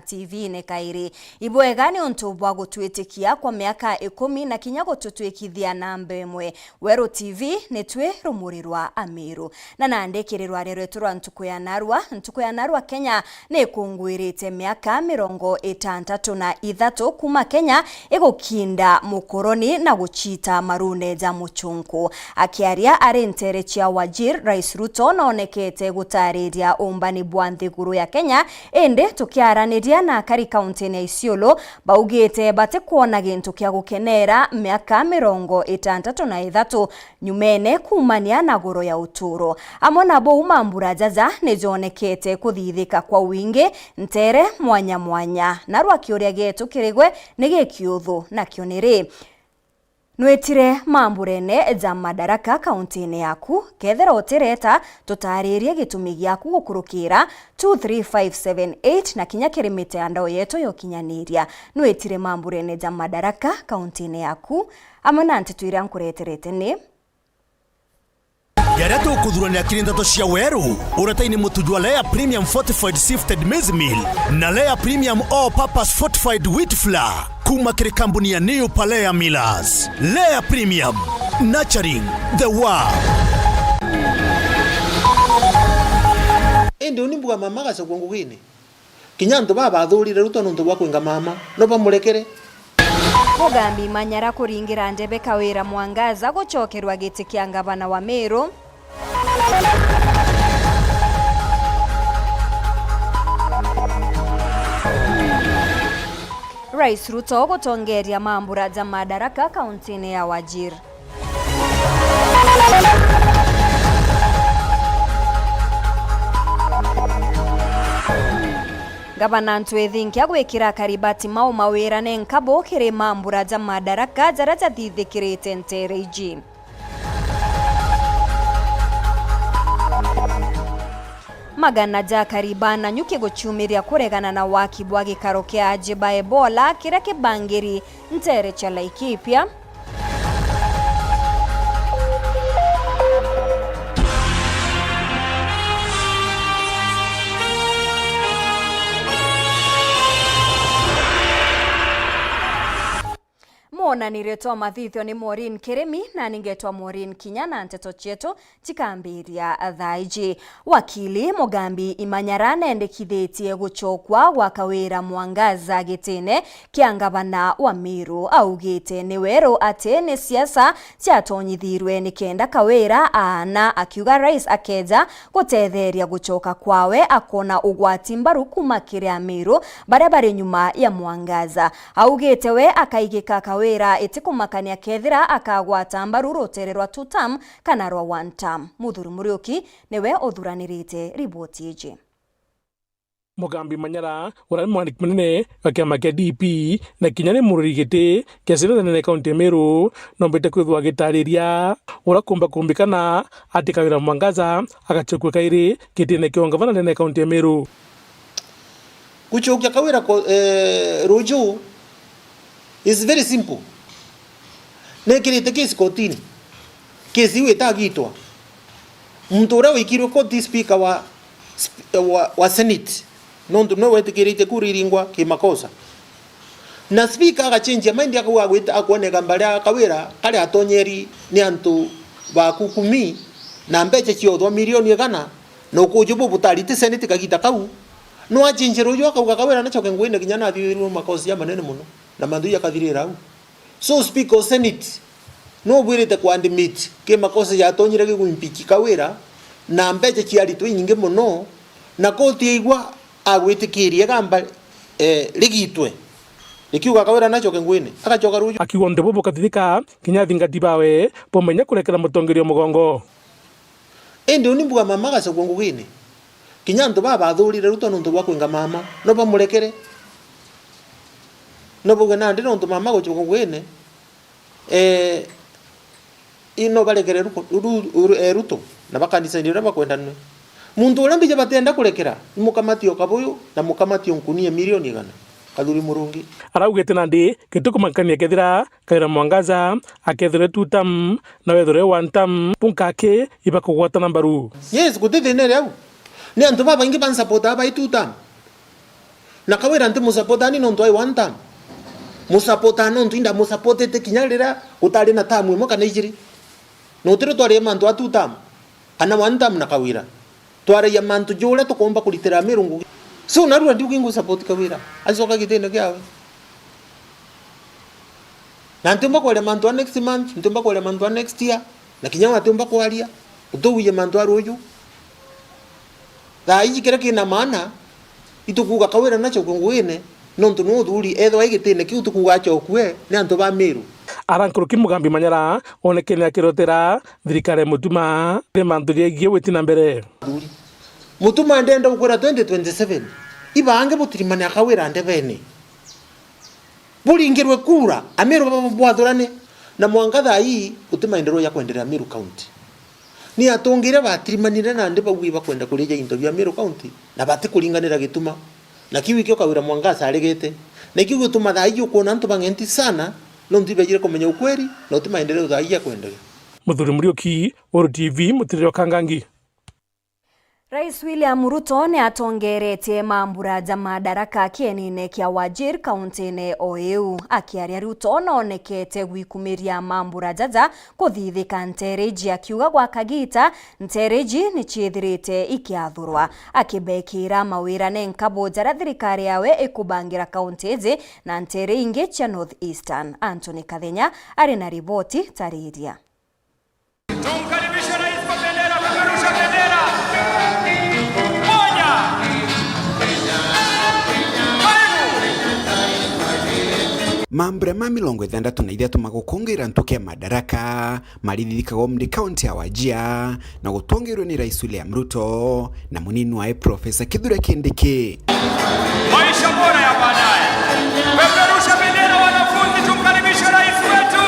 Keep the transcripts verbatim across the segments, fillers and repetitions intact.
T V-ini kairi. Ibwega niuntu bwa gutwitikia kwa miaka ikumi na kinya gututwikithia namba imwe. Weru T V, nitwi rumuri rwa Amiru. Na nandi kiri rwaria rwetu rwa ntuku ya narua, ntuku ya narua Kenya niikunguirite miaka mirongo itantatu na ithatu kuma Kenya igukinda mukoroni na guciita marune ja mucunku. Akiaria ari nteere cia Wajir, Rais Ruto noonekete gutariria uumbani bwa nthiguru ya Kenya, indi tukiaraniria na akari kauntiine ya Isiolo, baugite batikwona gintu kia gukeneera miaka mirongo itantatu na ithatu nyumene kuumania na goro ya utuuro. Amwe na buu, mambura jaja nijonekete kuthithika kwa wingi nteere mwanya mwanya. Narua kiuria gietu kiri gwe ni gikiuthu, nakio ni ri, nwitire mamburene ja Madaraka kauntiine yaku? Kethira utireta, tutaririe gitumi giaku gukurukira two three five seven eight na kinya kiri mitandao yetu ya ukinyaniria. Nwitire mamburene ja Madaraka kauntiine yaku? Amwe na nteto iria nkureterete ni: Jaria tukuthurania kiri nteto cia weru, uretaini mutu jwa Lea Premium Fortified Sifted Maize Meal na Lea Premium All Purpose Fortified Wheat Flour kuuma kiri kambuni ya New Palea Millers. Lea Premium, nurturing the world. Indi uni mbuga mama agacokua ngugine. Kinya antu baa bathurire Ruto nontu bwa kwinga mama, no bamurekere. Mugambi Manyara kuringira ndebe Kawira Mwangaza gucokerwa giti kia ngavana wa Meru. Rais Ruto gutongeria mambura ja Madaraka kauntiine ya Wajir. Ngavana Ntwithinkia gwikira Karibati Mau mawirane nkabu kiri mambura ja Madaraka jaria jathithikirite nteere iji. Magana ja akari ba Nanyuki guciumiria kuregana na waki bwa gikaro kia aji ba Ebola kiria kibangiri nteere cia Laikipia. Mwonanirie twa mathithio ni Maureen Kirimi, na ningetwa Maureen Kinya, na nteto cietu cikambiria thaa iji. Wakili Mugambi Imanyara nendekithitie gucokwa gwa Kawira Mwangaza gitine kia ngavana wa Meru. Augite ni weru ati ni siasa ciatonyithirwe nikenda Kawira aana, akiuga rais akeja gutetheria gucoka kwawe, akona ugwati mbaru kuma kiri Ameru baria bari nyuma ya Mwangaza. Augite we akaigika Kawira itikumakania kethira akagwata mbaru rutere rwa two term kana rwa one term. Muthuri Muriuki niwe uthuranirite riboti iji. Mugambi Manyara, uria ni mwandiki munene wa kiama kia D P na kinya ni mururi giti kia seneta nene kaunti ya Meru, nombite kwithwa agitariria uria kumba kumbikana ati Kawira Mwangaza agacokua kairi gitine kia ungavana nene kaunti ya Meru. Gucokia Kawira ko-, eh, ruju is very simple. Nekirite case kotini. Case iu itagitwa. Muntu uria wikirwe koti speaker wa, wa, wa Senate, nontu niwe wetikiritie kura iringwa kimakosa. Na speaker agachenjia mind, akauga agwita, akwoneka mbaria Kawira kari atonyeri ni antu ba kukumi na mbecha ciothwa milioni igana, na ukuju bu butari ti Senate kagita kau. No achenjia ruju akauga Kawira nacoke nguine kinya nathithirwe makosa jamanene mono, na mantu jakathirira au. So speaker o Senate no ubwirite ku admit ki makosa jatonyire giguimpeach Kawira na mbecha ciaritwe inyingi mono, na koti yaigua agwitikiria igamba, eh, rigitwe. Rikiuga Kawira nacoke nguine, agacoka ruju. Akiuga untu bubu bukathithika kinya athingati bawe bumenya kurekera mutongeria mugongo. Indi uni mbuga mama agacokua ngugine. Kinya antu baa bathurire Ruto nontu bwa kwinga mama, no bamurekere. No bauge nandi nontu mama agucoka ngugine, eh, i no barekere Ruko-, Ru-, Ru-, eh, Ruto, na bakanisaini uria bakwendanwe. Muntu uria mbija batienda kurekera, ni mukamati o Kabuyu na mukamati o Nkunia milioni igana, Kathuri Murungi. Araugite nandi gitikumakania kethira Kawira Mwangaza akethirwe two term na wethirwe one term, bunkaki ibakugwatana mbaru. Yes, guti thina iri au. Ni antu babaingi bansapotaa bai two term. Na Kawira ntimusupportani nontu ai one term. Musupporta nontu indamusupportete kinya riria gutari na term imwe kana ijiri. Na utirio twarie mantu a two term, kana one term na Kawira. Twaragia mantu ja uria tukomba kuritira Amiru ngugi. So, narua ndiugi ngusupport Kawira. Acoka gitine kiawe. Na ntiumba kwaria mantu a next month, ntiumba kwaria mantu a next year, na kinya we atiumba kwaria, utiugie mantu a ruuju. Thaa iji kiria kina maana, itukuuga Kawira nacoke nguine, nontu ni uthuri, ethwa i gitine kiu tukuuga acokue, ni antu ba Miru. Ara nkuruki Mugambi Manyara, onekene akirotera thirikari ya Mutuma kiri mantu jegie witi na mbere. Mutuma ndenda gukwira twenty twenty-seven, ibange butirimane a Kawira ndebene. Buringirwe kura, Amiru baba bwathurane, na mwanka thaa ii guti maendeleo ja kwenderea Meru County. Ni atongire batirimanire nandi bauga ibakwenda kurija into bia Meru County, na batikuringanira gituma. Na kiu ikio Kawira Mwangaza aregete. Na ikio gituma thaa ii ukwona antu bang'enti sana, nontu ibejire kumenya ukweli, na uti maendeleo thaa ii jakwenderea. Muthuri Muriuki, Uru T V, Mutiriro Kangangi. Rais William Ruto ni atongeretie mambura ja Madaraka kienine kia Wajir, kauntine o iu. Akiaria, Ruto noonekete gwikumiria mambura jaja kuthithika nteere iji, akiuga gwa kagiita nteere iji ni ciithirite ikiathurwa, akibekira mawira nenkabu jaria thirikari yawe ikubangira kaunti iji na nteere ingi cia North Eastern. Anthony Kathenya ari na riboti tariria. Tumkaribishe rais kwa bendera, peperusha bendera. Moja. Karibu. Mambura ma mirongo ithandatu na ithatu ma gukungira ntuki ya Madaraka marithithikagwa Mdi, kaunti ya Wajir, na gutongeirwe ni Rais William Ruto na munini wae Profesa Kithure Kindiki. Maisha bora ya baadaye. Peperusha bendera, wanafunzi, tumkaribishe rais wetu.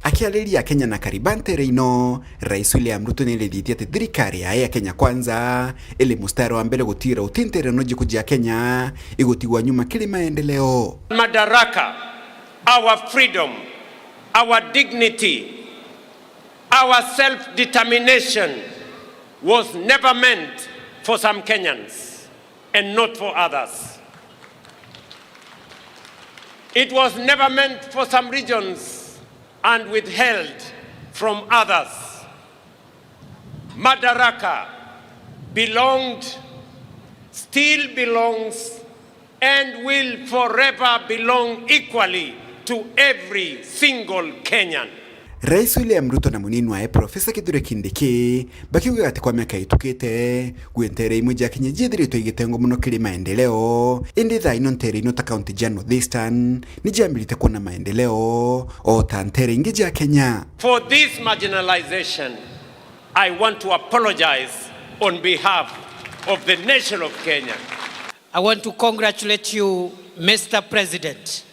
Akiariria Akenya na kariba nteere ino, Rais William Ruto ni arithitie ati thirikari yae ya Kenya Kwanza iri mustari wa mbere gutigira guti nteere ino jiku jia Kenya igutigwa nyuma kiri maendeleo. Madaraka, our freedom, our dignity, our self-determination was never meant for some Kenyans and not for others. It was never meant for some regions and withheld from others. Madaraka belonged, still belongs, and will forever belong equally to every single Kenyan. Rais William Ruto na munini wae Profesa Kithure Kindiki bakiuga ati kwa miaka itukite, gwi nteere imwe jia Kenya jiithiritwe igitengwa mono kiri maendeleo, indi thaa ino nteere ino ta kaunti jia North Eastern ni jiambirite kwona maendeleo o ta nteere ingi jia Kenya. For this marginalization, I want to apologize on behalf of the nation of Kenya. I want to congratulate you, Mister President,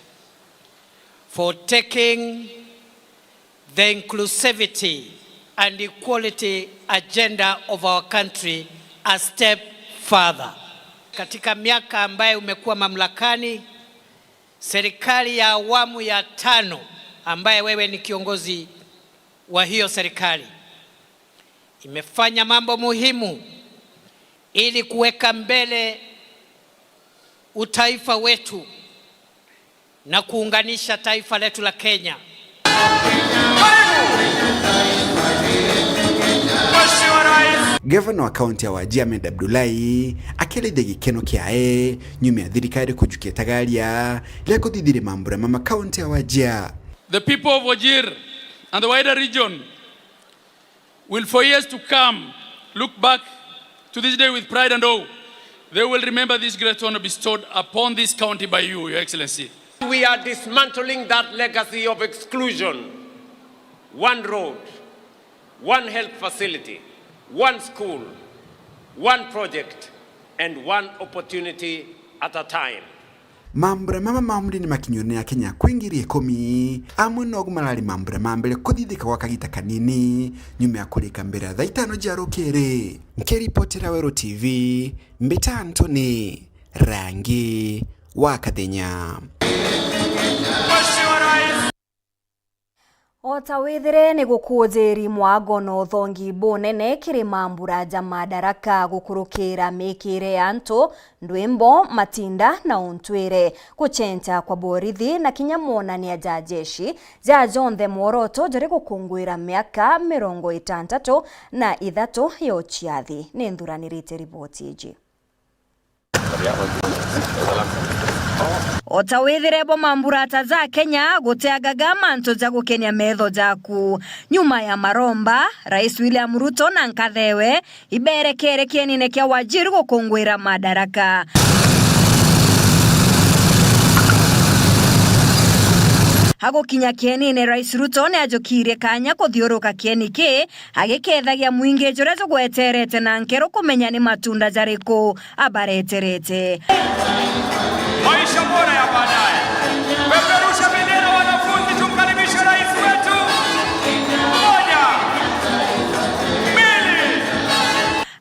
for taking the inclusivity and equality agenda of our country a step further. Katika miaka ambaye umekuwa mamlakani, serikali ya awamu ya tano ambaye wewe ni kiongozi wa hiyo serikali imefanya mambo muhimu ili kuweka mbele utaifa wetu na kuunganisha taifa letu la Kenya. Mheshimiwa Rais. Gavana wa kaunti ya Wajir Ahmed Abdullahi akielezia gikeno kiae nyuma ya thirikari kujukia itagaria ria kuthithiria mambura ma makaunti ya Wajir. The people of Wajir and the wider region will for years to come look back to this day with pride and awe. They will remember this great honor bestowed upon this county by you, Your Excellency. We are dismantling that legacy of exclusion. One road, one health facility, one school, one project, and one opportunity at a time. Mambura mama ma Mdi ni makinyirwe ni Akenya kwi ngiri ikumi. Amwe nogu marari mambura ma mbere kuthithika gwa kagita kanini nyuma ya kurika mbere ya thaa itano cia rukiri. Nkiripotera Weru T V, mbita Anthony Rangi wa Kathenya. O ta withire ni gukuujiri mwago na uthongi bunene kiri mambura ja Madaraka gukurukira miikire ya antu, ndwimbo, matinda na untwire, gucencha kwa borithi na kinya mwonania ja jeshi, ja jonthe mworoto jari gukunguira miaka mirongo itantatu na ithatu ya uciathi. Ni nthuranirite riboti iji. O ta withire bo mamburata ja Kenya guteangaga mantu ja gukenia metho jaku. Nyuma ya maromba, Rais William Ruto na nkathewe iberekere kienine kia Wajir gukunguira Madaraka. Agukinya kienine, Rais Ruto ni ajukirie kanya kuthiuruka kieni ki, agikethagia mwingi juria jugweterete na nkero kumenya ni matunda jariku abareterete. Maisha bora ya baadaye. Peperusha bendera, wanafunzi, tumkaribishe rais wetu. Moja, mbili.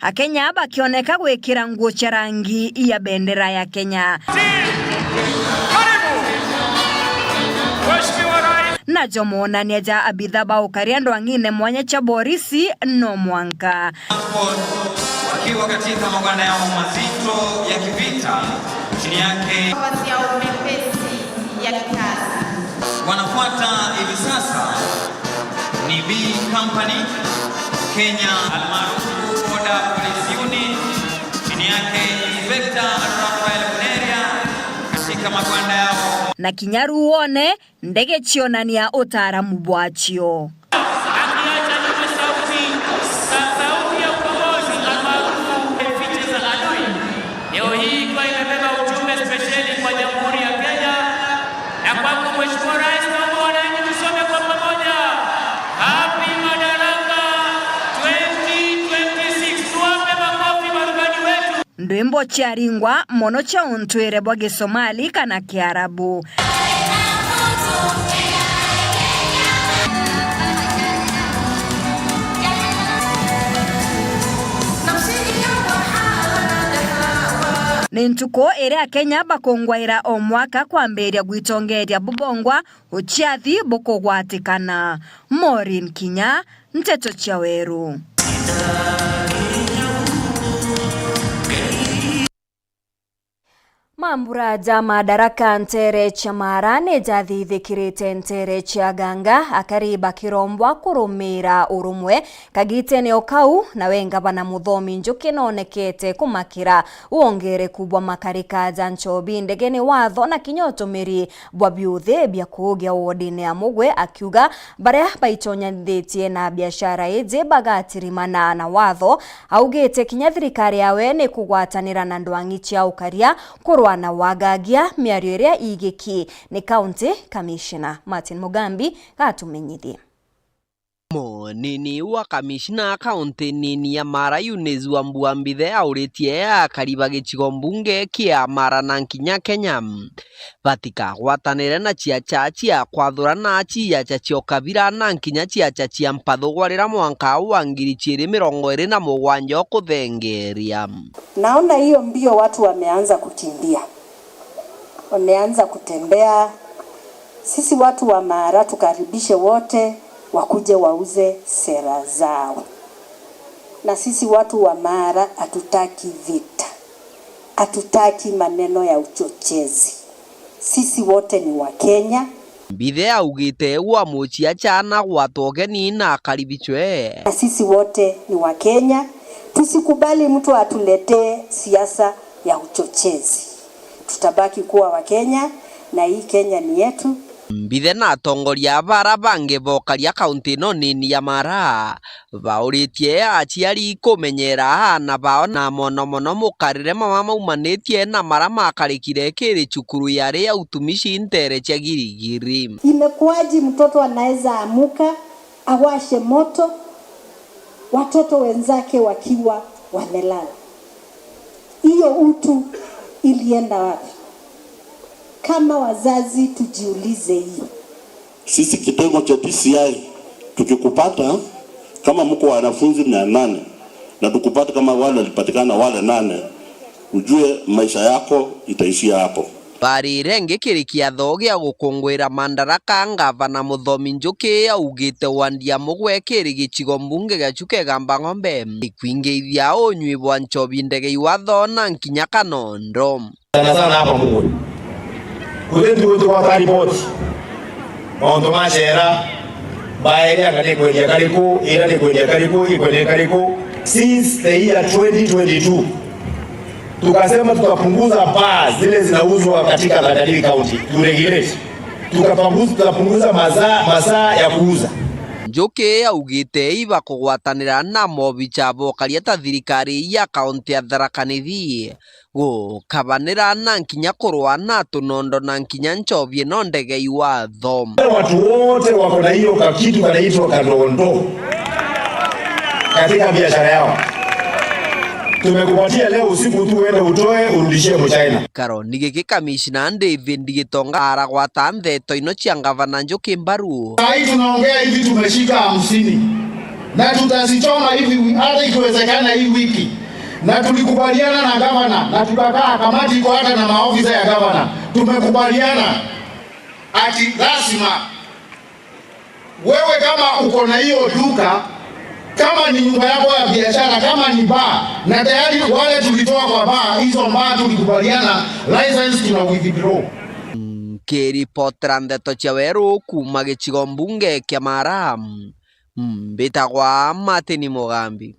Akenya bakioneka gwikira nguo cia rangi ya bendera ya Kenya. Karibu, Mheshimiwa Rais. Najo monania ja abitha ba ukaria ndwang'ine mwanya cia borisi no mwanka. Wakiwa katika magwanda yao mazito ya kivita, chini yake mavazi ya umepesi ya kikazi. Wanafuata hivi sasa ni B Company, Kenya, almaarufu Border Police Unit, chini yake Inspector Rafael Muneria, katika magwanda yao. Na kinya riu wone ndege cionania utaaramu bwacio. Akiacha nyuma sauti, sa-, sauti ya ukombozi almaarufu picha za adui. Leo hii ikiwa imebeba ujumbe spesheli kwa Jamhuri ya Kenya na kwako Mheshimiwa Rais, naomba wananchi tusome kwa pamoja, Happy Madaraka twenty twenty-six. Tuwape makofi marubani wetu. Ndwimbo ciaringwa mono cia untwire bwa Gisomali kana Kiarabu. Ni ntuku iria Akenya bakungwaira o mwaka kwambiria gwitongeria bubongwa uciathi bukugwatikana. Maureen Kinya, Nteto cia Weru. Mambura ja Madaraka nteere cia Mara ni jathithikirite nteere cia Ganga, akari bakirombwa kurumira urumwe kagitene o kau, nawe ngavana Muthomi Njuki noonekete kumakira wongereku bwa makarika ja nchobi ndegene watho na kinya utumiri bwa biuthi bia kuugia wodine ya Mugwe, akiuga baria baitonyanitie na biashara iji bagatirimana na watho. Augite kinya thirikari yawe ni kugwatanira na ndwang'i cia ukaria kurwa na wagagia, miario iria igiki ni County Commissioner. Martin Mugambi gatumenyithie. Munini wa kamishina kaunti nini ya Mara Eunice Wambua Mbithe auritie akari ba gicigo mbunge kia Mara na nkinya Kenya batikagwatanire na ciaca cia kwathurana, ciaca cia ukabira na nkinya ciaca cia mpathu gwarira mwanka wa ngiri ciiri mirongo iri na mugwanja ukuthengeria. Naona hiyo mbio watu wameanza kukimbia. Wameanza kutembea. Sisi watu wa Mara tukaribishe wote wakuje wauze sera zao. Na sisi watu wa Mara hatutaki vita. Hatutaki maneno ya uchochezi. Sisi wote ni Wakenya. Mbithe augite uu amuciaca na gwatwa ugeni na akaribicwe. Na sisi wote ni Wakenya, tusikubali mtu atuletee siasa ya uchochezi. Tutabaki kuwa Wakenya na hii Kenya ni yetu. Mbithe na atongoria bara bangi bokaria kaunti ino nini ya Mara bauritie aciari kumenyera aana bao na mono mono mukarire mama maumanitie na mara makarikire kiri cukuru yari ya utumishi ntere cia Girigiri. Imekuwaji mtoto anaweza amuka, awashe moto, watoto wenzake wakiwa wamelala? Hiyo utu ilienda wapi? Kama wazazi tujiulize hii. Sisi kitengo cha D C I tukikupata kama mko wanafunzi mia nane na tukupata kama wale walipatikana wale nane, ujue maisha yako itaishia hapo. Barire ngi kiri kiatho gia gukunguira Madaraka, Ngavana Muthomi Njuki augite wandi ya Mugwe kiri gicigo mbunge gia Chuka Igamba Ng'ombe ikwingithia unyui bwa nchobi ndege iwatho na nkinya kanondo. Sana sana hapa Mugwe. Kuthi ntugu tugwata riboti. Mauntu ma cera, mbaere anga ni kwendia kariku, ira ni kwendia kariku, ikwendia kariku. Since the year twenty twenty-two, tukasema tutapunguza baa zile zinauzwa katika Tharaka Nithi County. To regulate. Tukapunguza, tutapunguza masaa, masaa ya kuuza. Njuki augite ibakugwatanira na mobicha bokaria ta thirikari ya kaunti ya Tharaka Nithi gukabanira na nkinya kurwa na tunondo na nkinya nchobi ino ndege iwatho. Watu wote wako na hiyo kakitu kanaitwa kanondo katika biashara yao. Tumekupatia leo usiku tu uende utoe urudishie Mchina. Karoni giki kamishna David Gitonga aragwata ndeto ino cia ngavana Njuki mbaru. Saa hii tunaongea hivi, tumeshika hamsini na tutazichoma hivi, hata ikiwezekana hii wiki. Na tulikubaliana na gavana na tukakaa, kamati iko hata na maofisa ya gavana, tumekubaliana ati lazima wewe, kama uko na hiyo duka, kama ni nyumba yako ya biashara, kama ni bar, na tayari wale tulitoa kwa bar, hizo bar tulikubaliana, license tuna withdraw. Nkiripotera ndeto cia weru kuuma gicigo mbunge kia Mara, mbitagwa Martin Mugambi.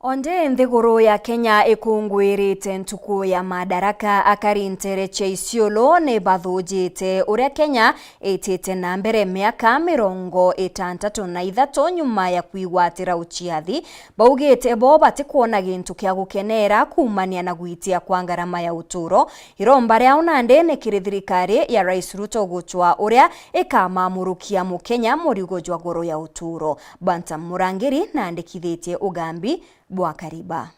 Onde nthiguru ya Kenya ikunguirite ntuku ya Madaraka, akari nteere cia Isiolo ni bathujite uria Kenya itite na mbere miaka mirongo itantatu na ithatu nyuma ya kwigwatira uciathi. Baugite bo batikwona gintu kia gukenera kuumania na gwitia kwa ngarama ya uturo. Iromba riao nandi ni kiri thirikari ya Rais Ruto gucwa uria ikamamurukia Mukenya murigo jwa goro ya uturo. Bantam Murangiri naandikithitie ugambi bwa Kariba.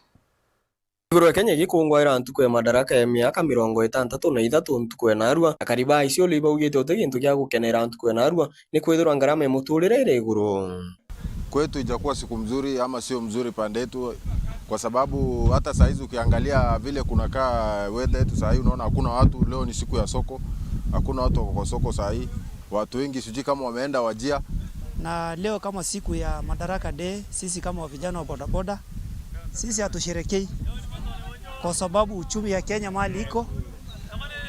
Iguru ya Kenya igikungwaira ntuku ya Madaraka ya miaka mirongo itantatu na ithatu ntuku ya narua, na Kariba Isiolo ibaugite uti gintu gia gukenera ntuku ya narua, ni kwithirwa ngarama ya muturire iri iguru. Kwetu ijakuwa siku mzuri ama sio mzuri pande yetu, kwa sababu hata saa hizi ukiangalia vile kunakaa weather yetu saa hii, unaona hakuna watu. Leo ni siku ya soko, hakuna watu wako kwa soko saa hii. Watu wengi sijui kama wameenda Wajia. Na leo kama siku ya Madaraka Day, sisi kama vijana wa bodaboda, sisi hatusherekei kwa sababu uchumi ya Kenya mali iko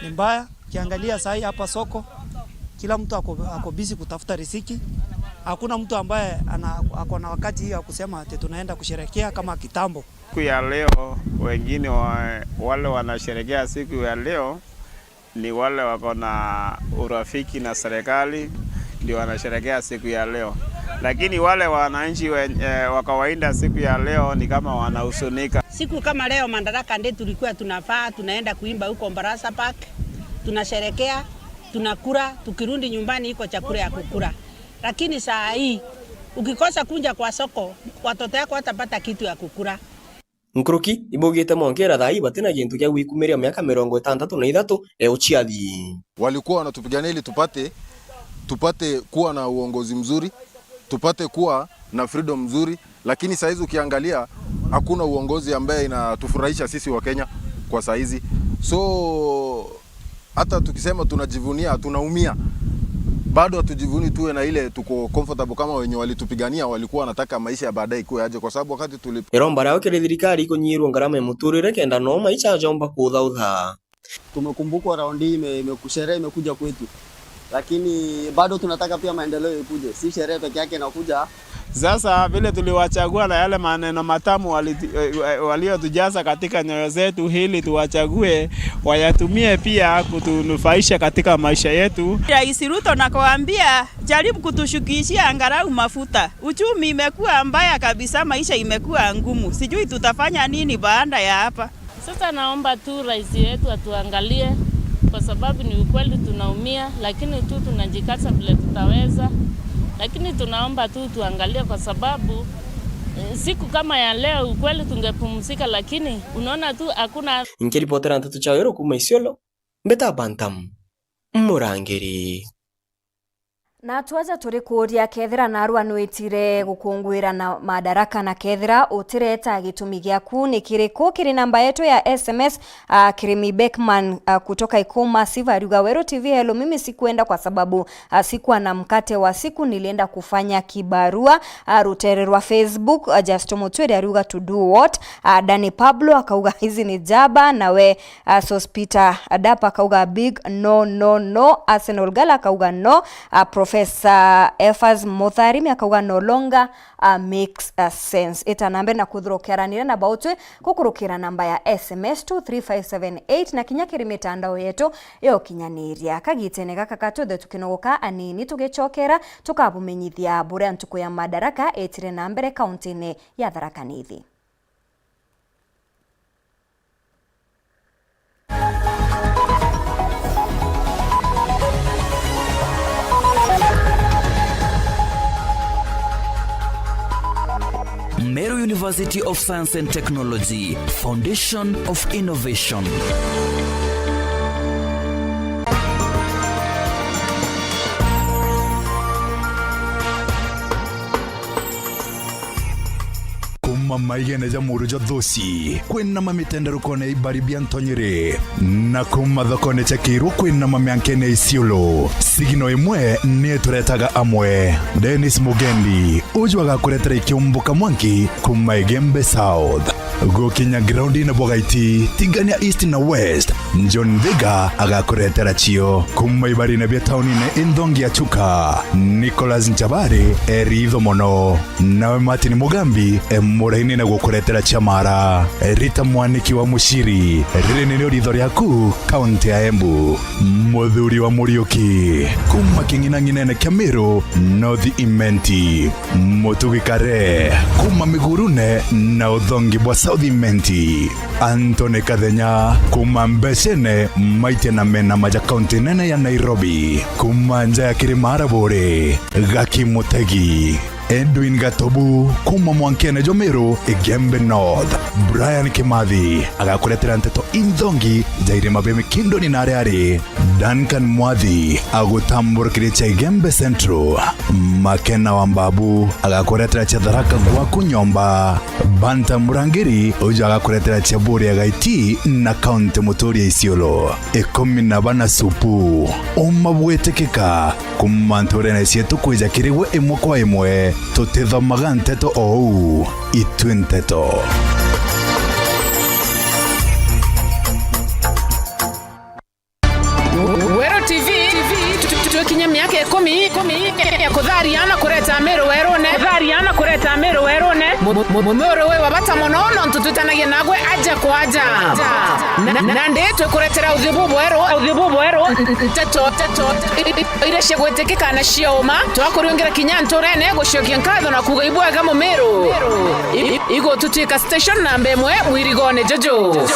ni mbaya. Ukiangalia saa hii hapa soko, kila mtu ako, ako busy kutafuta riziki. Hakuna mtu ambaye ana, ako na wakati hiyo ya kusema ati tunaenda kusherekea kama kitambo. Siku ya leo, wengine wa, wale wanasherekea siku ya leo ni wale wako na urafiki na serikali, ndio wanasherekea siku ya leo. Lakini wale wananchi we, eh, wa kawaida siku ya leo ni kama wanahusunika. Siku kama leo, Madaraka Day, tulikuwa tunafaa tunaenda kuimba huko Barasa Park, tunasherekea, tunakula, tukirudi nyumbani iko chakula ya kukula. Lakini saa hii, ukikosa kunja kwa soko, watoto yako watapata kitu ya kukula. Nkuruki ibaugite mwanka ira thaa ii batina gintu gia gwikumiria miaka mirongo itantatu na ithatu ya uciathi. Walikuwa wanatupigania ili tupate, tupate kuwa na uongozi mzuri, tupate kuwa na freedom mzuri, lakini saa hizi ukiangalia hakuna uongozi ambaye inatufurahisha sisi wa Kenya kwa saa hizi. So, hata tukisema tunajivunia, tunaumia. Bado hatujivuni tuwe na ile tuko comfortable kama wenye walitupigania, walikuwa wanataka maisha ya baadaye ikuwe aje, kwa sababu wakati tuli- Iromba riao kiri thirikari ikunyirwa ngarama ya muturire kenda no maisha jomba kuthautha. Tumekumbukwa raundi hii ime-, imeku-, sherehe imekuja kwetu. Lakini bado tunataka pia maendeleo ikuje. Si sherehe peke yake inakuja. Sasa vile tuliwachagua na yale maneno matamu wali-, eh, eh, waliotujaza katika nyoyo zetu ili tuwachague, wayatumie pia kutunufaisha katika maisha yetu. Rais Ruto, nakuambia, jaribu kutushukishia angalau mafuta. Uchumi imekuwa mbaya kabisa, maisha imekuwa ngumu. Sijui tutafanya nini baada ya hapa. Sasa naomba tu rais yetu atuangalie, kwa sababu ni ukweli tunaumia, lakini tu tunajikaza vile tutaweza. Lakini tunaomba tu tuangalie, kwa sababu, eh, siku kama ya leo ukweli tungepumzika, lakini unaona tu hakuna. Nkiripotera nteto cia Weru kuuma Isiolo, mbeta Bantam Murangiri. Na twaja turi kuuria, kethira narua nwitire gukunguira na Madaraka, na kethira utireta, gitumi giaku ni kiriku? Kiri namba yetu ya S M S, ah, Kirimi Beckman, ah, kutoka Ikoma Siva ariuga, Weru T V, hello, mimi sikuenda kwa sababu, ah, sikuwa na mkate wa siku, nilienda kufanya kibarua. Ah, rutere rwa Facebook, ah, Justo Mutwiri ariuga, to do what? Ah, Dani Pablo akauga, hizi ni jaba, nawe Ah, Sospita Adap akauga big no, no, no. Arsenal Gala akauga no. Ah, Professor Efas Mutharimi akauga no longer, ah, makes, ah, sense. Ita na mbere na kwithirwa ukiaranira na bautwi gukurukira namba ya S M S two three five seven eight na kinya kiri mitandao yetu ya ukinyaniria. Kagitene gaka ka twithe tukinogoka anini, tugicokera tukabumenyithia buria ntuku ya Madaraka itire na mbere kauntine ya Tharaka Nithi. Meru University of Science and Technology, Foundation of Innovation. Kuuma maigene ja muru ja Thuci, kwinama mitenderukone ya ibari bia Ntonyiri, na kuuma thokone cia Kiiru kwinama miankene ya Isiolo, sigino imwe ni ituretaga amwe. Dennis Mugendi, uju agakuretera ikiumbuka mwanki kuuma Igembe South. Gukinya groundine bwa Gaiti, tigania East na West, John Thiga agakuretera cio. Kuuma ibarine bia taunine inthongi ya Chuka, Nicholas Nchabari e ritho mono. Nawe Martin Mugambi e muraini na gukuretera cia mara. Rita Mwaniki wa Muciri, riri nirio ritho riaku, kaunti ya Embu. Muthuri wa Muriuki, kuuma king'inang'inene kia Meru, North Imenti. Mutugi Kare, kuuma Migurune na uthongi bwa South Imenti. Anthony Kathenya, kuuma Mbecene, Maitia na mena maja kaunti nene ya Nairobi. Kuuma nja ya Kirima Araburi, Gaki Mutegi. Edwin Gatobu, kuuma mwankene jwa Meru, Igembe North. Brian Kimathi agakuretera nteto inthongi ja irima bia Mikindoni na aria ari. Duncan Mwathi agutamburukirie cia Igembe Central. Makena wa Mbabu agakuretera cia Tharaka gwaku nyomba. Banta Murangiri uju agakuretera cia Buria Gaiti na kaunti muturi ya Isiolo. Ikumi na bana supu. Uma bwitikika. Kuuma nturene cietu kwija kiri gwe imwe kwa imwe, tutithomaga nteto ou, itwi nteto. Weru T V, tu-, tu-, twikinya miaka ikumi, ikumi ya kutharia na kureta Meru werune. Kutharia na kureta Meru werune. Mu-, mu-, mu-, Mumeru wi wa bata mono, nontu twitanagia nagwe aja kwa aja. Na, na, nandi twikuretera uthio bubweru, uthio bubweru, nteto, nteto, i-, i-, iria cia gwitikika na cia uma, twakuriungira kinya nturene gucokia nkatho na kuuga ibwega Mumiru. I-, i-, igututwika station namba imwe mwirigone juju.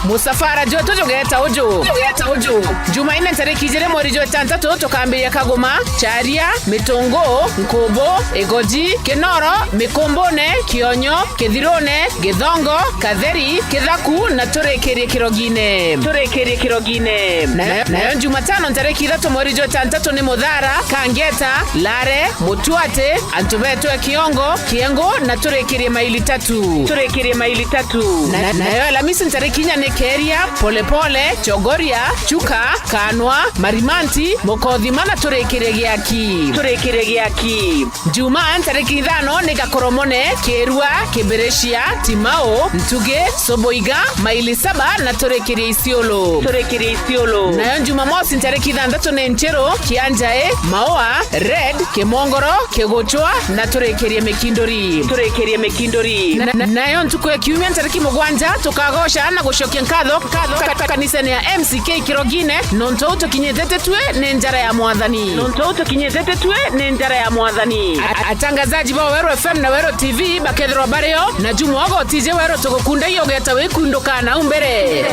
Musafara jwetu jugeta uju. Jugeta uju. Jumaine ntariki ijiri mweri jwa itantatu tukambiria Kaguma, Charia, Mitungu, Nkubu, Igoji, Kinoro, Mikumbune, Kionyo, Kithirune, Githongo, Katheri, Kithaku na turikirie Kirogine. Turikirie Kirogine. Na, nayo Jumatano ntariki ithatu mweri jwa itantatu ni Muthara, Kangeta, Lare, Mutuate, antu betu e Kiongo, Kiengu na turikirie maili tatu. Turikirie maili tatu. Na, nayo Alamisi ntariki inya ni Keria, Polepole, Chogoria, Chuka, Kanwa, Marimanti, Mukothima na turikirie Giaki. Turikirie Giaki. Jumaa ntariki ithano ni Gakoromone, Kirua, Kibiricia, Timau, Ntugi, Soboiga, Maili Saba na turikirie Isiolo. Turikirie Isiolo. Nayo Jumamosi ntariki ithanthatu ni Nchiru, Kianjai, Maua, Red, Kimongoro, Kiguchwa na turikirie Mikinduri. Turikirie Mikinduri. Na, na, nayo ntuku ya Kiumia ntariki mugwanja tukagoca na gucokia nkatho, nkatho ka-, ka-, kanisene ya M C K Kirogine, nontu au tukinyite titwi ni njara ya Mwathani. Nontu au tukinyite titwi ni njara ya Mwathani. A-, atangazaji ba Weru F M na Weru T V bakethirwa bario, na Juma ogo tije Weru tugukundagia ugeta wikunduka na au mbere.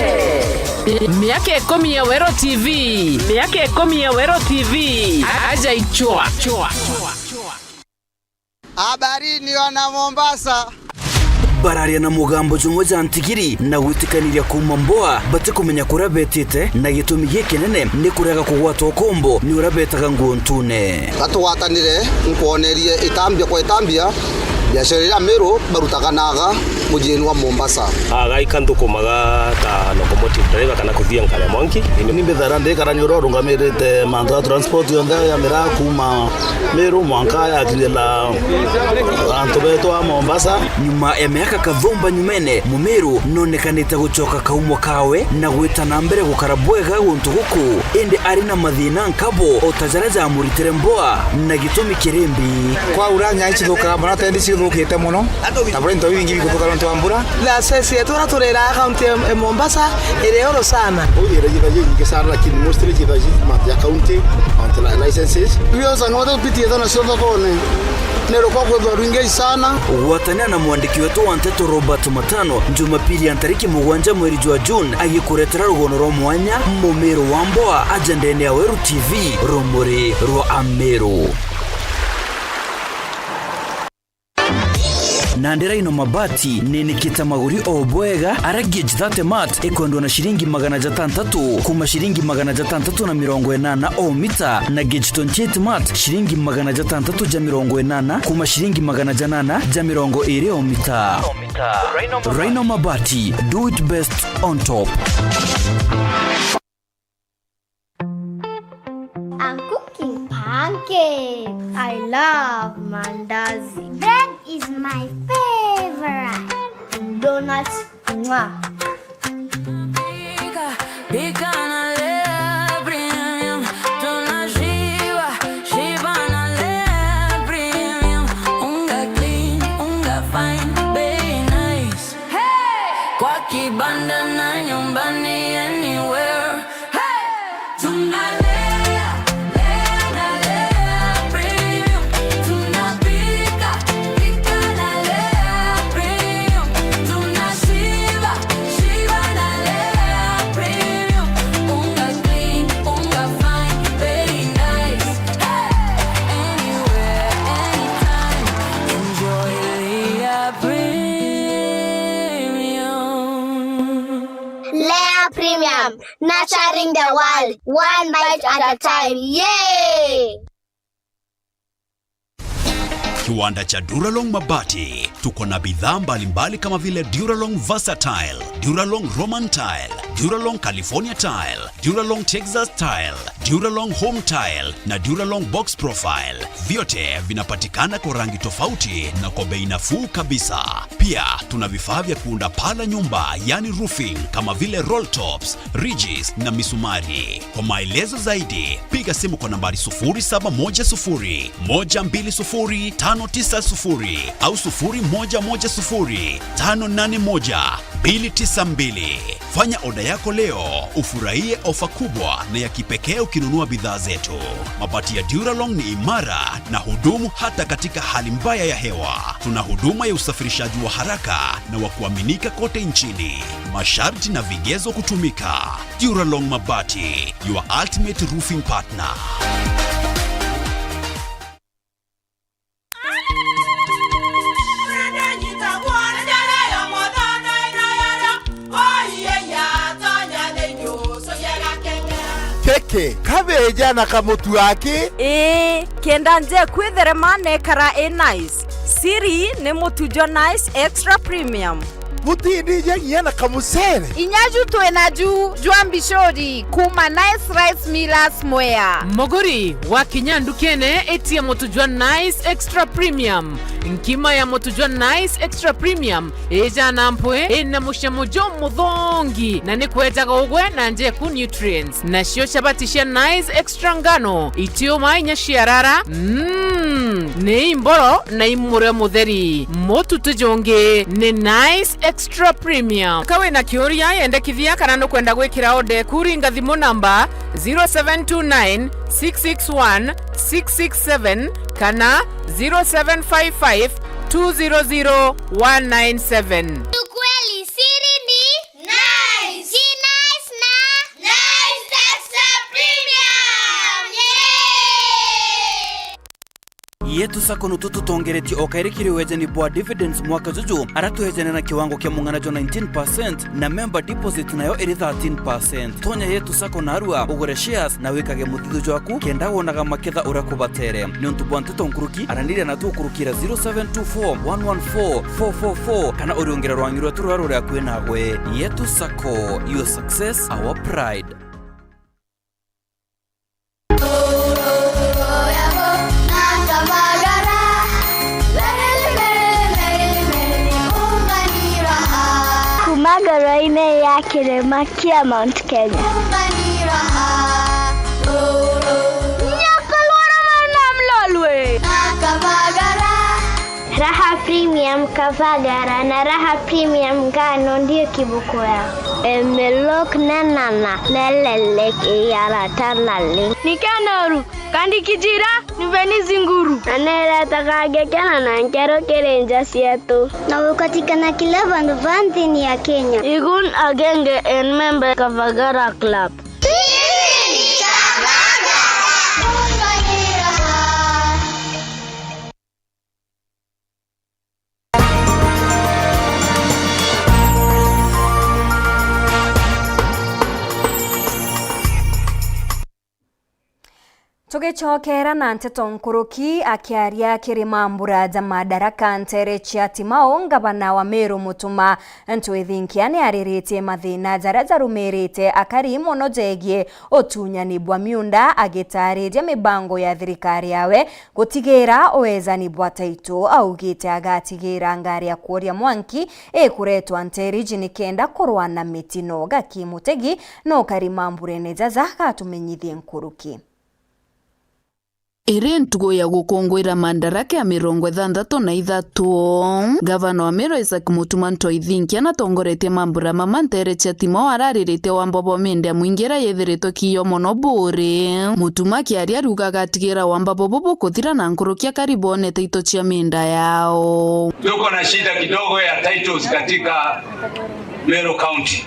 Miaka ikumi ya Weru T V. Miaka ikumi ya Weru T V. A-, aja ichwa. Habarini wana Mombasa. Bararia na mugambo jumwe ja ntigiri na gwitikaniria kuuma Mboa, batikumenya kuria betite, na gitumi gikinene ni kurega kugwata ukombo ni uria betaga nguo ntune. Gatugwatanire, nkwonerie itambia kwa itambia biashara iria Meru barutaga naga mujiini wa Mombasa. Aga ika nthukumaga ta locomotive driver kana kuthia nkare mwanki. Ni mbithara ndikarania uria urungamirite mantu ja transport yonthe ya miraa kuuma Meru mwanka yakinyira antu betu a Mombasa. Nyuma ya miaka kathumba nyumene, Mumiru nonekanite gucoka kaumo kawe na gwita na mbere gukara bwega guntu guku, indi ari na mathina nkabo o ta jaria jamuritire Mboa, na gitumi kiri mbi. Kwaura nyai cithukaga mono, tendi cithukite mono, na buria into bibingi biguthuka nontu wa mbura. Laisence yetu uria turiraga kaunti ya, ya Mombasa iri uru sana. Uu iri jithagia inyingi sana, lakini mostly jithagia mantu ja county, mantu na licenses. Irio sana, watu tupitie thana cio thokone. Ni rukwa kwithwa rwingi sana. Gwatania na mwandiki wetu wa nteto Robert Matano, Jumapili ya ntariki mugwanja mweri jwa June, agikuretera rugono rwa mwanya, Mumiru wa Mboa, ajendene ya Weru T V, rumuri rwa Ameru. Nandi Rhino Mabati ninikite maguri o bwega, ara gauge thirty mat ikwendwa na ciringi magana jatantatu kuma ciringi magana jatantatu na mirongo inana o mita, na gauge twenty-eight mat ciringi magana jatantatu ja mirongo inana kuma ciringi magana janana ja mirongo iri o mita. Rhino Mabati, do it best on top. I'm cooking pancakes. I love mandazi. Bread is my favorite. Donuts, mwah. Pika, pika na Lea Premium. Tunashiba, shiba na Lea Premium. Unga clean, unga fine, bei nice. Hey! Kwa kibanda na nyumbani, anywhere. Hey! Tunalea, lea na Lea Premium. Tunapika, pika na Lea Premium. Tunashiba, shiba na Lea Premium. Unga clean, unga fine, very nice. Hey! Anywhere, anytime. Enjoy Lea Premium. Lea Premium, nurturing the world, one bite at a time. Yay! Kiwanda cha Duralong Mabati. Tuko na bidhaa mbalimbali kama vile Duralong Versatile, Duralong Roman Tile, Duralong California Tile, Duralong Texas Tile, Duralong Home Tile na Duralong Box Profile. Vyote vinapatikana kwa rangi tofauti na kwa bei nafuu kabisa. Pia tuna vifaa vya kuunda paa la nyumba, yani roofing, kama vile roll tops, ridges na misumari. Kwa maelezo zaidi, piga simu kwa nambari sufuri saba moja sufuri, moja mbili sufuri, tano tisa sufuri au sufuri moja moja sufuri, tano nane moja, mbili tisa mbili. Fanya oda yako leo, ufurahie ofa kubwa na ya kipekee ukinunua bidhaa zetu. Mabati ya Duralong ni imara na hudumu hata katika hali mbaya ya hewa. Tuna huduma ya usafirishaji wa haraka na wa kuaminika kote nchini. Masharti na vigezo kutumika. Duralong Mabati, your ultimate roofing partner. Keke, kabeja na kamutu aki. Ii, kenda nje kwitherema nekara i nice. Siri ni mutu jwa Nice Extra Premium. Butindija nginya na kamucere. Inya ju twi naju jwa mbicuri kuma Nice Rice Millers Mwea. Muguri, wakinya ndukene, itia mutu jwa Nice Extra Premium. Nkima ya mutu jwa Nice Extra Premium ijana mpwi, ina mucamo jumuthongi, na ni kwejaga ugwe na njeku nutrients. Nacio chabati cia Nice Extra ngano, itiuma inya ciarara, mm, ni imboro na imurio mutheri. Mutu ti jungi, ni Nice Extra Premium. Ka wina kiuria, yendekithia kana nukwenda gwikira order eku, ringa thimu namba zero seven two nine, six six one, six six seven kana zero seven five five, two zero zero, one nine seven. Ukweli siri ni Nice. Ji Nice na Nice Extra Premium. Yay! Yetu Sacco nutu tutongeretie o kairi kiri wejani bwa dividends mwaka juju, ara twejane na kiwango kia mung'ana jwa nineteen percent, na member deposit nayo iri thirteen percent. Tonya Yetu Sacco narua, ugure shares na wikage muthithu jwaku, kenda wonaga maketha uria kubatere. Niuntu bwa nteto nkuruki, araniria na tukurukira zero seven two four one one four four four four, kana uriungire rwangi rwetu ruria ruri akui nagwe. Yetu Sacco, your success, our pride. Kuma ngoro-inĩ ya kĩrĩma kĩa Mount Kenya. Nyakalwara na mlolwe. Raha Premium Kavagara na Raha Premium Ngano ndio kiboko yao. Emelok nenana nelelek iyarata nali. Nikenoru, kandi kijira, niveni zinguru. Na neretaga ngekena na nkero kiri nja cietu. Na gukatikana kila vandu va nthini ya Kenya. Igun agenge en member Kavagara Club. Tugicokera na nteto nkuruki, akiaria kiri mambura ja Madaraka ntere cia Timau, ngavana wa Meru Mutuma Ntwithinkia niariritie mathina jaria jarumirite akari mono jegie utunyani bwa miunda, agitariria mibango ya thirikari yawe gutigira wejani bwa taito. Augite agatigira ngari ya kuoria mwanki ikuretwa nteriji nikenda kurwa na mitino. Gaki Mutegi no kari mamburene jaja gatumenyithie nkuruki. Iri ntugu ya gukunguira Madaraka ya mirongo ithanthatu na ithatu. Ngavana wa Meru Isaac Mutuma Ntwithinkia natongoretie mambura mama ntere cia Timau araririte wamba bwa miunda ya mwingi iria yithiritwe kiyo mono buri. Mutuma akiaria ariuga agatigira wamba bobo bukuthira na nkuruki akari boone taito cia miunda yao. Tuko na shida kidogo ya titles katika Meru County.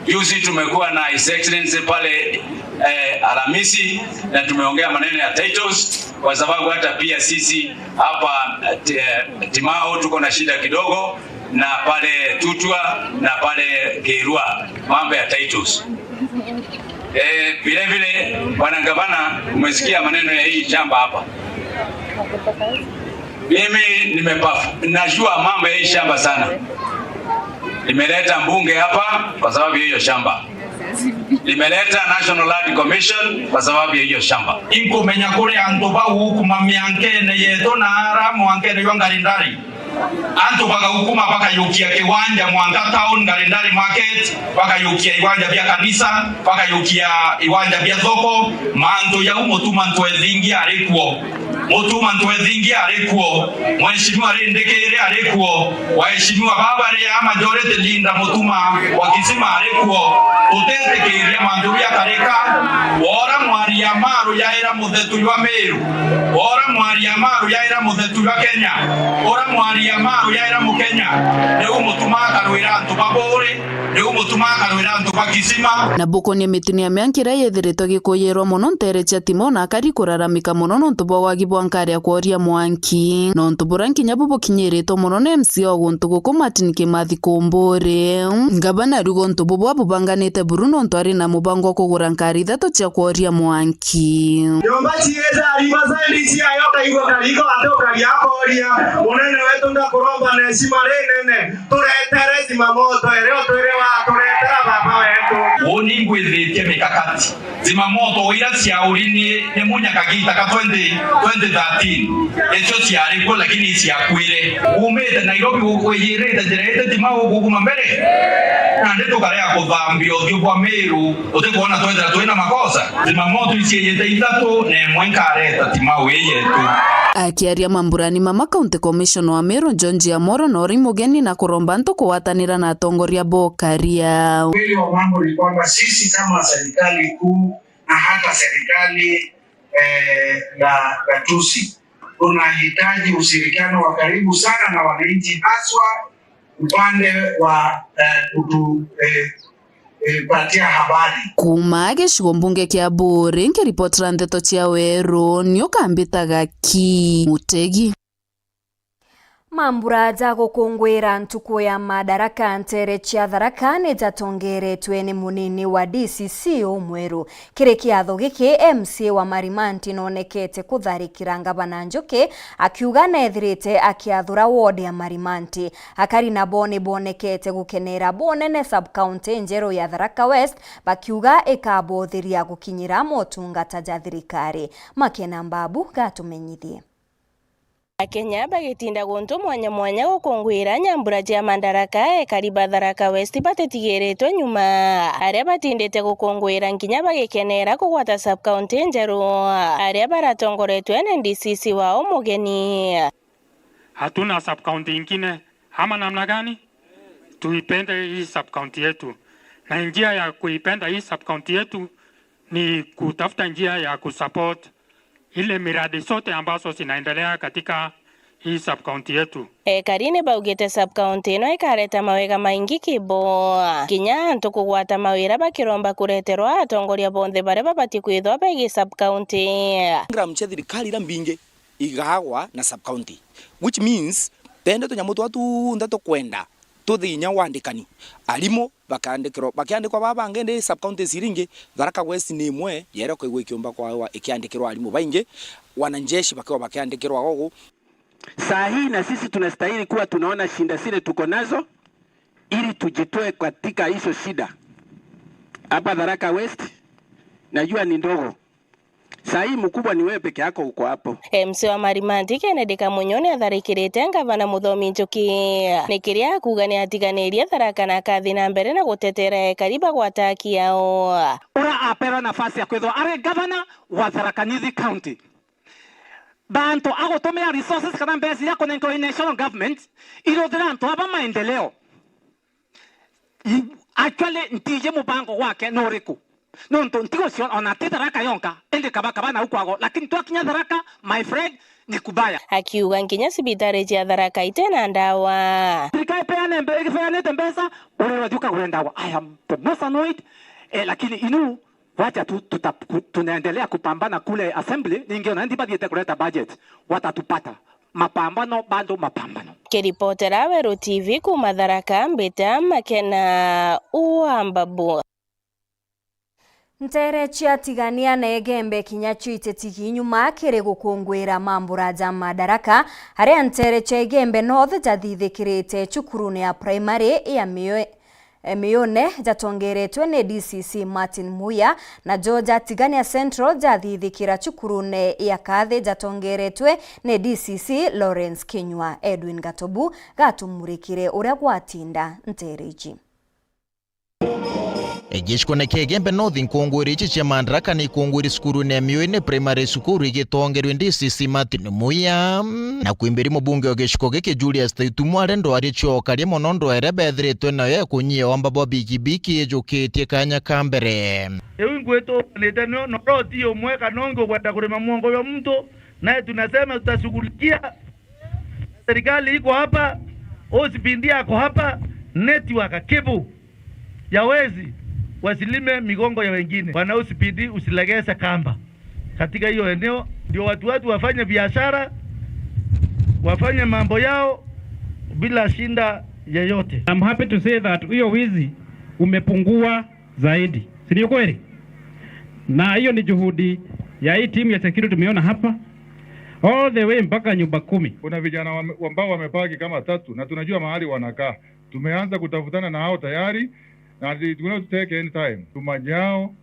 Juzi tumekuwa na His Excellency pale, eh, Alhamisi, na tumeongea maneno ya titles, kwa sababu hata pia sisi hapa, eh, Ti-, eh, Timau tuko na shida kidogo, na pale Tutwa na pale Kirua, mambo ya titles. Eh, vile vile, Bwana Gavana, umesikia maneno ya hii shamba hapa. Mimi nimepafu-, najua mambo ya hii shamba sana. Nimeleta mbunge hapa kwa sababu ya hiyo shamba. Nimeleta National Land Commission kwa sababu ya hiyo shamba. Inkumenya kuri antu bau kuma miankene yetu na ara mwankene jwa Ngarindari. Antu bagaukuma bakayukia kiwanja mwanka town, Ngarindari Market, bakayukia iwanja bia kanisa, bakayukia iwanja bia thoko. Mantu jau Mutuma Ntwithingia ari kuo. Mutuma Ntwithingia ari kuo. Mheshimiwa Rindikiri ari kuo. Waheshimiwa baba ri a majority leader Mutuma wa Kisima ari kuo. Tutitikiria mantu jakarika. Wora mwari ya maru yaira muthetu jwa Meru. Wora mwari ya maru yaira muthetu jwa Kenya. Ura mwari ya maru yaira Mukenya. Riu Mutuma akarwira antu ba Buuri. Riu Mutuma akarwira antu ba Kisima. Na bukonie mitino ya mianka iria yithiritwe gikuyirwa mono ntere cia Timau na akari kuraramika mono nontu bwa wagi bwa nkari ya kworia mwanki. Nontu buria nkinya bu bukinyiritwe mono ni M C A o guntu guku Martin Kimathi Kumburi. Ngavana ariuga untu bubu abubanganite buru nontu ari na mubango wa kugura nkari ithatu cia kworia mwanki. Nyomba cieza riba sendi ciayo kaigua kariko antu karia koria. Munene wetu ndakuromba na heshima rinene, turetere zimamoto iria utwire wa turetera baba wetu. Uni ngwithitie mikakati. Zimamoto iria ciauri ni, ni munya kagita ka twenty, twenty thirteen. Icio ciari kuo lakini ciakuire. Umite Nairobi gu-, wijirite njira ite Timau gukuma mbere. Nandi tukarega kuthambia uthiu bwa Miru, utikwona twethira twina makosa? Zimamoto iciiyite ithatu na imwe nkareta Timau ii yetu. Akiaria mamburani mama, County Commissioner wa Miru George Amoro nori mugeni na kuromba antu kugwatanira na atongoria bokaria. Ukweli wa mambo ni kwamba sisi kama serikali kuu na hata serikali, eh, la gatuzi, tunahitaji ushirikiano wa karibu sana na wananchi, haswa upande wa, eh, kutu-, eh, Nilipatia habari. Kuuma gicigo mbunge kia Buuri, nkiripotera ndeto cia weru, ni ukambitaga ki Mutegi. Mambura ja gukunguira ntuku ya Madaraka nteere cia Tharaka ni jatongeretwe ni munini wa D C C umweru. Kiri kiatho giki, M C A wa Marimanti noonekete kutharikira Ngavana Njuki, akiuga neethirite akiathura ward ya Marimanti. Akari nabo ni boonekete gukenera bunene sub-county njeru ya Tharaka West, bakiuga ikabothiria gukinyira motungata ja thirikari. Makena Mbabu gatumenyithie. Akenya bagitinda guntu mwanya mwanya gukunguira nyambura cia Madaraka, ekari ba Tharaka West batitigiritwe nyuma. Aria batindite gukunguira nkinya bagikenera kugwata sub-county njeru, aria baratongoretwe ni D C C wao mugeni. Hatuna sub-county ingine ama namna gani? Tuipende hii sub-county yetu, na njia ya kuipenda hii sub-county yetu ni kutafuta njia ya kusupport ile miradi zote ambazo zinaendelea katika hii sub-county yetu. Ekari ni baugite sub-county ino ikareta mawega maingi kibo, kinya antu kugwata mawira bakiromba kureterwa atongoria bonthe baria babati kwithwa begi sub-county. Program cia thirikari iria mbingi igaagwa na sub-county, which means tende tunyamu twa tunthe tukwenda tuthi inya wandikani. Arimu bakaandikirwa, bakiandikwa baa bangi ndi sub-counties iria ingi, Tharaka West ni imwe yeera kwigua ikiumba kwawa ikiandikirwa arimu baingi, wanajeshi bakiwa bakiandikirwa gogu. Saa hii na sisi tunastahili kuwa tunaona shida zile tuko nazo ili tujitoe katika hizo shida. Hapa Tharaka West najua ni ndogo. Saa hii mkubwa ni wewe peke yako uko hapo. M C A wa Marimanti Kennedy Kamunyu ni atharikirite Ngavana Muthomi Njuki. Ni kiria akuuga ni atiganirie Tharaka na akathi na mbere na gutetera ekari bagwata haki yao. Ura aperwa nafasi ya kwithwa ari ngavana wa Tharaka Nithi County, bantu agutumira resources kana mbeca iria akunenkerwa i national government iruthira antu aba maendeleo. I-, actually, ntiji mubango gwake ni uriku. Nontu ntiguciona ona ti Tharaka yonka, indi Kabakaba nau kwago, lakini twakinya Tharaka, my friend, ni kubaya. Akiuga nkinya cibitari cia Tharaka itena ndawa. Thirikari ipeane mbe-, ipeanite mbeca, uriro thiu kagure ndawa. I am the most annoyed, eh, lakini inu, wacha tu, tuta-, ku-, tunaendelea kupambana kule assembly, ningiona ndi bathiete kuleta budget, watatupata. Mapambano, bado mapambano. Kiripotera Weru T V kuuma Tharaka, mbita Makena wa Mbabu. Nteere cia Tigania na Igembe kinya cio ititigi nyuma kiri gukunguira mambura ja Madaraka, aria nteere cia Igembe North jathithikirite cukurune ya primary ya Mio-, e, Miune jatongeretwe ni D C C Martin Muya, najo ja Tigania Central jathithikira cukurune ya Kathi jatongeretwe ni D C C Lawrence Kinyua. Edwin Gatobu gatumurikire uria gwatinda nteere iji. Gicukune kia Igembe North, nkungwiri ici cia Madaraka ni ikungwiri cukurune ya Miuini Primary School igitongerwe D C C Martin Muya. Na kwimbiri mubunge wa gicigo giki Julius Taitumu ari ndwari ciokaria mono ndwere bethiritwe nayo ya kunyia wamba bwa bikibiki ijukitie kanya ka mbere. Riu ingwitukanite nio noroti umwe kana ungi ukwenda kurima muongo jwa muntu, naye tunasema tutashughulikia. Serikali iko hapa, O C P D ako hapa, network kibu ya wezi wasilime migongo ya wengine. Bwana O C P D, usilegeze kamba katika hiyo eneo, ndio watu wetu wafanye biashara, wafanye mambo yao bila shinda yeyote. I'm happy to say that hiyo wizi umepungua zaidi. Si ni ukweli? Na hiyo ni juhudi ya hii timu ya security tumeona hapa, all the way mpaka nyumba kumi. Kuna vijana wame-, ambao wamepaki kama tatu na tunajua mahali wanakaa. Tumeanza kutafutana na hao tayari, na it will not take any time. Tumanyao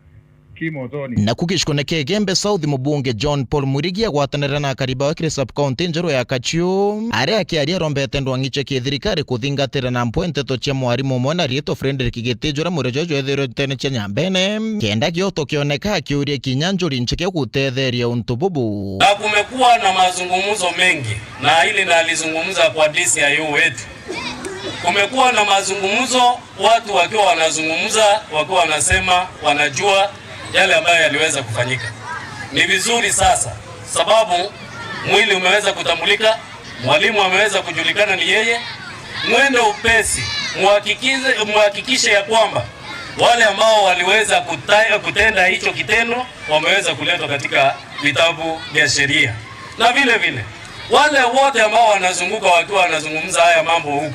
Kimotoni. Naku gicukune kia Igembe South, mubunge John Paul Mwirigi agwatanira na akari bawe kiri sub-county njeru ya Kachiu, aria akiaria arombete ndwang'i cia kithirikari kuthingatira na mpwe nteto cia mwarimu umwe na riitwa Frederick Gitiju, uria murio jwawe jwethirwe ntene cia Nyambene, kenda gioto kioneka, akiuria kinya njuri ncheke gutetheria untu bubu. Na kumekuwa na mazungumzo mengi, na hili nalizungumza kwa D C I O wetu. Kumekuwa na mazungumzo, watu wakiwa wanazungumza, wakiwa wanasema wanajua yale ambayo yaliweza kufanyika. Ni vizuri sasa, sababu mwili umeweza kutambulika, mwalimu ameweza kujulikana ni yeye. Mwende upesi, muhakikize-, muhakikishe ya kwamba Wale ambao waliweza kuta-, kutenda hicho kitendo wameweza kuletwa katika vitabu vya sheria, na vile vile wale wote ambao wanazunguka wakiwa wanazungumza haya mambo huku,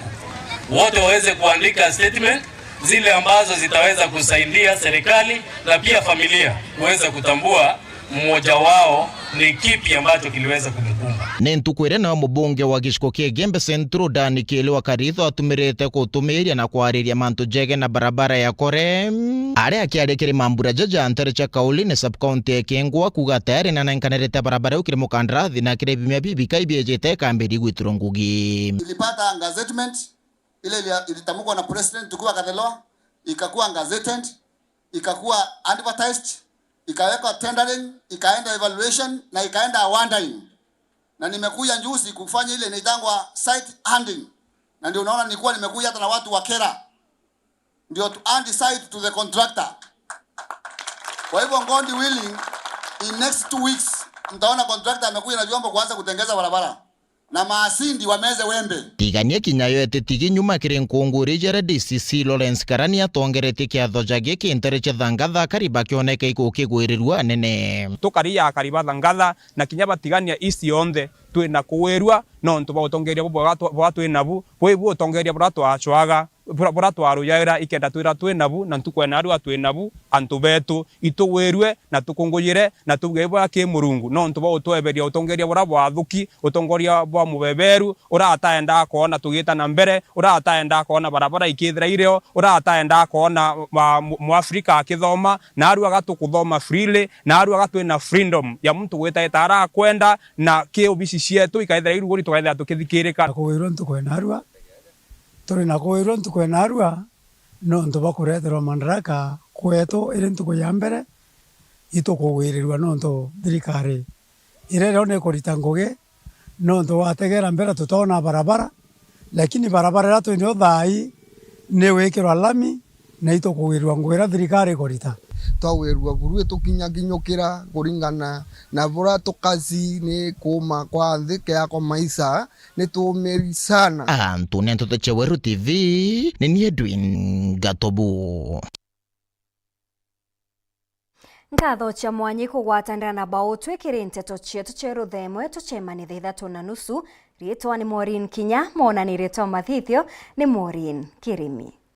wote waweze kuandika statement zile ambazo zitaweza kusaidia serikali na pia familia kuweza kutambua mmoja wao ni kipi ambacho kiliweza kumkumba. Ni ntuku iria nao mubunge wa giciko kia Igembe Central, Dan Kiili wa Karitho, atumirite kutumiria na kwariria mantu jege na barabara ya Kore, aria akiaria kiri mambura jaja ntere cia Kauli ni sub-county ya Kengwa, kuuga tayari nanenkanirite barabara iu kiri mukandarathi na kiri biumia bibikai biejite ikambiri gwitirwa ngugi. Ilipata gazettement, ile ilia-, ilitamkwa na president tukiwa Katheloa, ikakuwa gazetted, ikakuwa advertised, ikawekwa tendering, ikaenda evaluation na ikaenda awarding. Na nimekuja juzi kufanya ile inaitangwa site handing. Na ndio unaona nilikuwa nimekuja hata na watu wa KeRRA. Ndio tu hand site to the contractor. Kwa hivyo, God willing, in next two weeks, mtaona contractor amekuja na vyombo kuanza kutengeza barabara. Na maasindi wameze wembe. Tigania kinya yo etitigi nyuma kiri nkunguri jere D C C Lawrence Karani atongeretie kiatho ja giki ntere cia Thangatha akari bakioneka ikukigwirirua anene. Tukari ya akari ba Thangatha na kinya batigania East yonthe twina kuwirua nontu bwa utongeria bubwega twa-, bwa twinabu, bwi bu utongeria bura twacwaga, bura, bura twarujaira ikenda twira twinabu, na ntuku ya narua twinabu, antu betu, itugwirue na tukungujire na tubuge bwa ki Murungu, nontu bwa utweberia utongeria bura bwathuki, utongeria bwa mubeberu, ura ataenda kwona tugita na mbere, ura ataenda kwona barabara ikithira irio, ura ataenda kwona ma-, mu-, Muafrika akithoma, na aru aga tukuthoma freely, na aru aga twina freedom ya muntu gwita ita ara akwenda, na ki obici cietu ikaithira iruguri tukaithira tukithikirika. Na kuwirwa ntuku ya narua, turi na kuwirwa ntuku ya narua, nontu bwa kureterwa Madaraka kwetu iri ntuku ya mbere, itukugwirirua nontu thirikari iria irio ni ikurita ngugi, nontu wategera mbere tutona barabara, lakini barabara iria twinio thaai ni gwikirwa lami, na itukugwirirua ngugi iria thirikari ikurita. Twagwirua buru itukinyakinyukira kuringana na bura tukaci ni kuuma kwa nthi kea kwa maisa. Ni tuumiri sana. Antu ni Nteto cia Weru T V, ni ni Edwin Gatobu. Nkatho cia mwanya ikugwatanira na bau twikiri nteto cietu cia ruthemwe, tucemanie thaa ithatu na nusu. Riitwa ni Maureen Kinya, monanirie twa mathithio ni Maureen Kirimi.